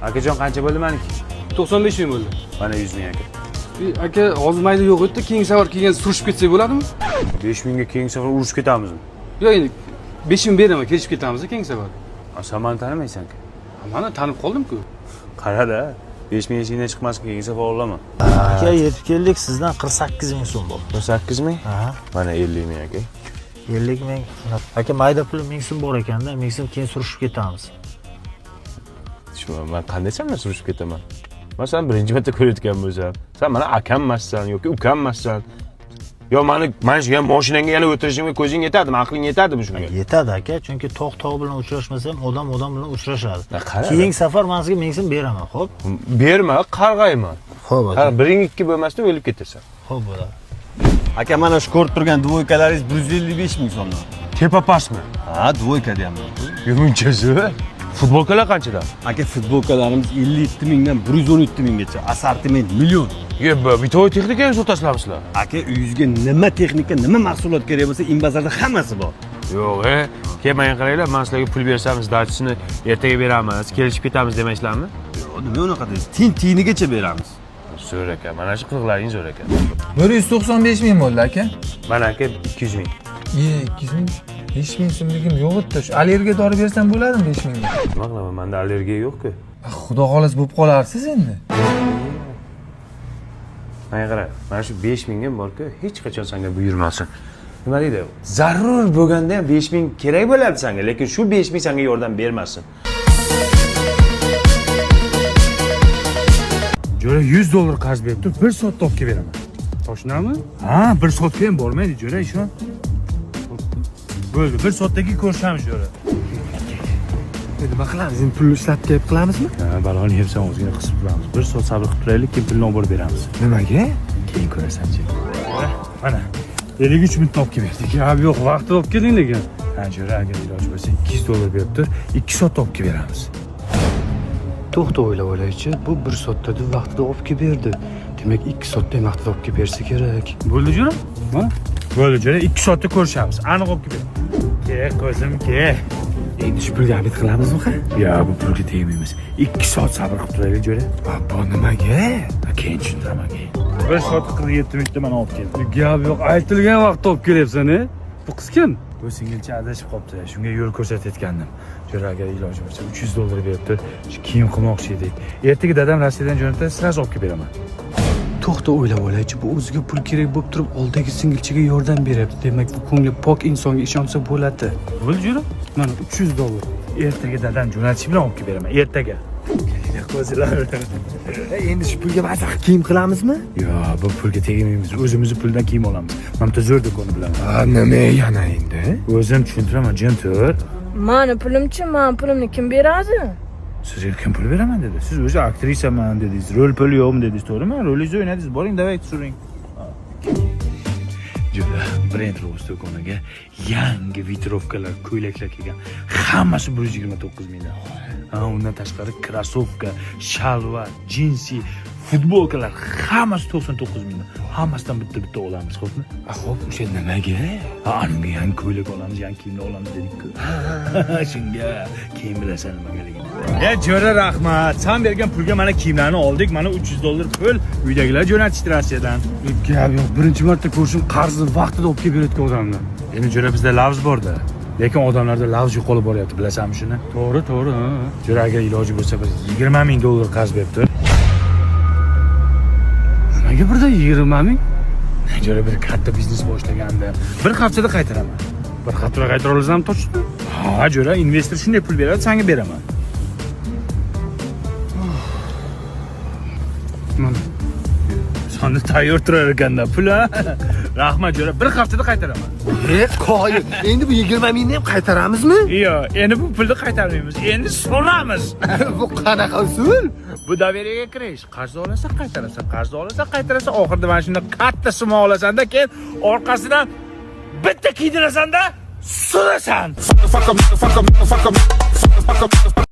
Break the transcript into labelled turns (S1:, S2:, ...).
S1: Akajon, qancha bo'ldi maniki?
S2: 95 ming bo'ldi.
S1: Mana 100 ming, aka.
S2: Aka, hozir mayda yo'q edi, keyingi safar kelgan surishib ketsak bo'ladimi?
S1: 5 mingga keyingi safar urushib ketamizmi?
S2: Yo'q, endi 5 ming beraman, kelishib ketamiz keyingi safar.
S1: Sen mani tanimaysan-ku.
S2: Mana tanib qoldim-ku.
S1: Qara-da, 5 ming esingdan chiqmasin, keyingi safar olaman.
S3: Aka, yetib keldik, sizdan 48 ming so'm bo'ldi.
S1: 48 ming?
S3: Aha.
S1: Mana 50 ming, aka.
S3: 50 ming. Aka, mayda puli 1000 so'm bor ekanda, 1000 so'm keyin surishib ketamiz.
S1: Shu man qanday sendan surishib ketaman? Man seni birinchi marta ko'rayotgan bo'lsam, sen mani akam emassan yoki ukam emassan. Yo mani mana shu mashinangga yana o'tirishimga ko'zing yetadimi, aqling yetadimi shunga?
S3: Yetadi aka, chunki tog' tog' bilan uchrashmasa ham odam odam bilan uchrashadi.
S1: Qara.
S3: Keyingi safar men sizga 1000 so'm beraman, xo'p?
S1: Berma, qarg'ayman.
S3: Xo'p aka.
S1: Qara, biring ikki bo'lmasdan o'lib ketasan.
S3: Xo'p bo'ladi.
S4: Aka, mana shu ko'rib turgan двойка laringiz 155 ming so'mdan.
S1: Tepa pastmi?
S4: Ha, двойка deyapman.
S1: Yo munchasi. Futbolkalar qanchadan?
S4: Aka, futbolkalarimiz 57 mingdan 117 minggacha. Assortiment million.
S1: Yo, бытовой texnika ham sotasizlarmi sizlar?
S4: Aka, uyingizga nima texnika, nima mahsulot kerak bo'lsa, Imbazarda hammasi bor.
S1: Yo'q, kelib menga qaranglar, men sizlarga pul bersam, сдача sini ertaga beramiz, kelishib ketamiz demaysizlarmi?
S4: Yo'q, nima unaqa deysiz? Tin tiyinigacha beramiz.
S1: Zo'r aka, mana shu qiliqlaring zo'r aka.
S5: 195 ming bo'ldi aka.
S1: Mana aka 200 ming.
S5: Ye, 200 ming. 5 ming so'mligim yo'q edi. Shu allergiya dori bersam bo'ladimi 5 mingga?
S1: Nima qilaman, menda allergiya yo'q-ku.
S5: Xudo xohlasa bo'lib qolarsiz endi.
S1: Menga qara, mana shu 5 mingim bor-ku, hech qachon senga buyurmasin. Nima deydi? Zarur bo'lganda ham 5 ming kerak bo'ladi senga, lekin shu 5 ming senga yordam bermasin.
S6: Jo'ra, 100 dollar qarz berib tur, 1 soatda olib kelib beraman.
S2: Toshnami?
S6: Ha, 1 soatga ham bormaydi, jo'ra, ishon. Bo'ldi, 1 soatdan keyin ko'rishamiz, jo'ra.
S7: Nima qilamiz endi, pulni ishlatib kelib qilamizmi?
S6: Ha, baloni yebsan, ozgina qisib turamiz. 1 soat sabr qilib turaylik, keyin pulni olib borib beramiz.
S7: Nimaga?
S6: Keyin ko'rasan-chi. Mana 53 minutda olib kelib berdik.
S2: Gap yo'q, vaqtida olib kelding lekin.
S6: Ha, jo'ra, agar iloji bo'lsa 200 dollar berib tur, 2 soatda olib kelib beramiz.
S2: To'xta, o'ylab olaychi, bu 1 soatda deb vaqtida olib kelib berdi. Demak, 2 soatda ham vaqtida olib kelib bersa kerak.
S6: Bo'ldi, jo'ra?
S2: Mana.
S6: Bo'ldi, jo'ra, 2 soatda ko'rishamiz. Aniq olib kelib beraman. Ke, ko'zim, ke.
S7: Endi shu pulga обед qilamizmi ha?
S6: Yo, bu pulga tegmaymiz. 2 soat sabr qilib turaylik, jo'ra.
S7: Bu nimaga?
S6: Keyin tushuntiraman, keyin. 1 soat 47 minutda mana olib keldim.
S2: Gap yo'q, aytilgan vaqtda olib kelyapsan, e? Bu qiz kim?
S6: Bu singilcha adashib qolibdi. Shunga yo'l ko'rsatayotgandim. Jo'ra, agar iloji bo'lsa 300 dollar berib tur, shu kiyim qilmoqchi edik. Ertaga dadam Rossiyadan jo'natadi, сразу olib kelib beraman.
S2: To'xta, o'ylab olaychi, bu o'ziga pul kerak bo'lib turib oldagi singilchaga yordam beryapti. Demak, bu ko'ngli pok insonga ishonsa bo'ladi.
S6: Bo'ldi, jo'ra.
S2: Mana 300 dollar.
S6: Ertaga dadam jo'natishi bilan olib kelib beraman. Ertaga. Qo'zilar.
S7: Endi shu pulga maza qilib kiyim qilamizmi?
S6: Yo, bu pulga tegmaymiz. O'zimizni puldan kiyim olamiz. Mana bitta zo'r do'konni bilaman.
S7: Ha, nima yana endi?
S6: O'zim tushuntiraman, jim tur.
S8: Mani pulimchi, mani pulimni kim beradi?
S6: Sizga kim pul beraman dedi? Siz o'zi aktrisaman dedingiz, rol pul yo'qmi dedingiz, to'g'rimi? Rolingizni o'ynadingiz, boring, давай tushiring. Juda Brand Rose do'koniga yangi ветровка lar, ko'ylaklar kelgan. Hammasi 129 mingdan. Ha, undan tashqari krossovka, shalvar, jinsi, futbolkalar hammasi 99 mingdan. Hammasidan bitta-bitta olamiz, xo'pmi?
S7: Xo'p, o'sha nimaga?
S6: Ha, unga yangi ko'ylak olamiz, yangi kiyimlar olamiz dedik-ku. Shunga keyin bilasan nimagaligini. Ya jo'ra, rahmat. San bergan pulga mana kiyimlarni oldik. Mana 300 dollar pul. Uydagilar jo'natishdi Rossiyadan.
S2: Gap yo'q, birinchi marta ko'rishim qarzni vaqtida olib kelib berayotgan odamni.
S6: Endi jo'ra, bizda lavz borda. Lekin odamlarda lavz yo'qolib boryapti, bilasanmi shuni?
S2: To'g'ri, to'g'ri, ha.
S6: Jo'ra, agar iloji bo'lsa bir 20 ming dollar qarz berib tur.
S2: Nimaga birdan 20 ming?
S6: Jo'ra, bir katta biznes boshlaganda bir haftada qaytaraman.
S2: Bir haftada qaytara olasanmi точно?
S6: Ha, jo'ra, investor shunday pul beradi, sanga beraman.
S2: Mana.
S6: Sonda tayyor turar ekanda pul, ha. Rahmat, jo'ra, bir haftada qaytaraman.
S7: E, qoyil. Endi bu 20 mingni ham qaytaramizmi?
S6: Yo'q, endi bu pulni qaytarmaymiz. Endi so'ramiz.
S7: Bu qanaqa usul?
S6: Bu доверие ga kirish. Qarz olasan, qaytarasan, qarz olasan, qaytarasan. Oxirida mana shunda katta summa olasanda, keyin orqasidan bitta kiydirasanda, surasan.